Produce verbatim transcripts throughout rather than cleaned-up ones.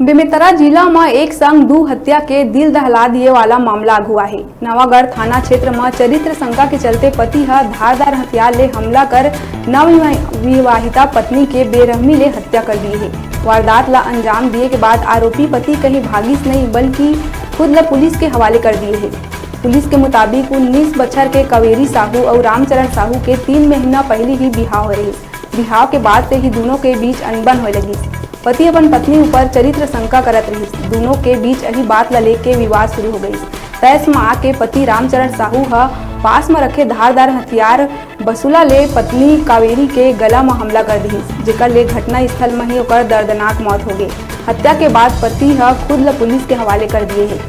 बेमेतरा जिला म एक संग दू हत्या के दिल दहला दिए वाला मामला आगू आहे। नवागढ़ थाना क्षेत्र म चरित्र शंका के चलते पति ह धारदार हथियार ले हमला कर नवविवाहिता पत्नी के बेरहमी ले हत्या कर दिए हे। वारदात ला अंजाम दिए के बाद आरोपी पति कहीं भागिस नहीं, बल्कि खुद ला पुलिस के हवाले कर दिए हे। पुलिस के मुताबिक उन्नीस बछर के कावेरी साहू अउ रामचरण साहू के तीन महीना पहिली ही बिहाव होए रहिस। बिहाव के बाद से ही दूनों के बीच अनबन होए लगिस। पति अपन पत्नी ऊपर चरित्र शंका करत रहिस। दूनों के बीच यही बात ला लेके विवाद शुरू हो गइस। तैस म आके पति रामचरण साहू ह पास म रखे धारदार हथियार बसुला ले पत्नी कावेरी के गला म हमला कर दिहिस, जेकर ले घटना स्थल म ही ओकर दर्दनाक मौत हो गे। हत्या के बाद पति ह खुद ल पुलिस के हवाले कर दिए हे।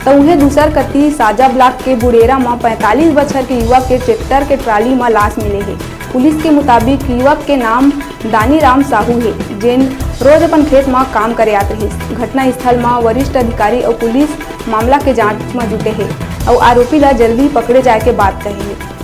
त उहें दूसर कति साजा ब्लॉक के बुड़ेरा म पैंतालीस बछर के युवक के ट्रैक्टर के ट्राली म लाश मिले हे। पुलिस के मुताबिक युवक के नाम दानी राम साहू हे, जेन रोज अपन खेत म काम करे आत रहिस। घटना स्थल म वरिष्ठ अधिकारी अउ पुलिस मामला के जांच म जुटे हे अउ आरोपी ल जल्दी पकड़े जाए के बात कहे हे।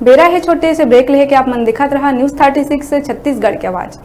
बेरा हे छोटे से ब्रेक लेहे के, आप मन देखत रहा News Thirty Six छत्तीसगढ़ के आवाज।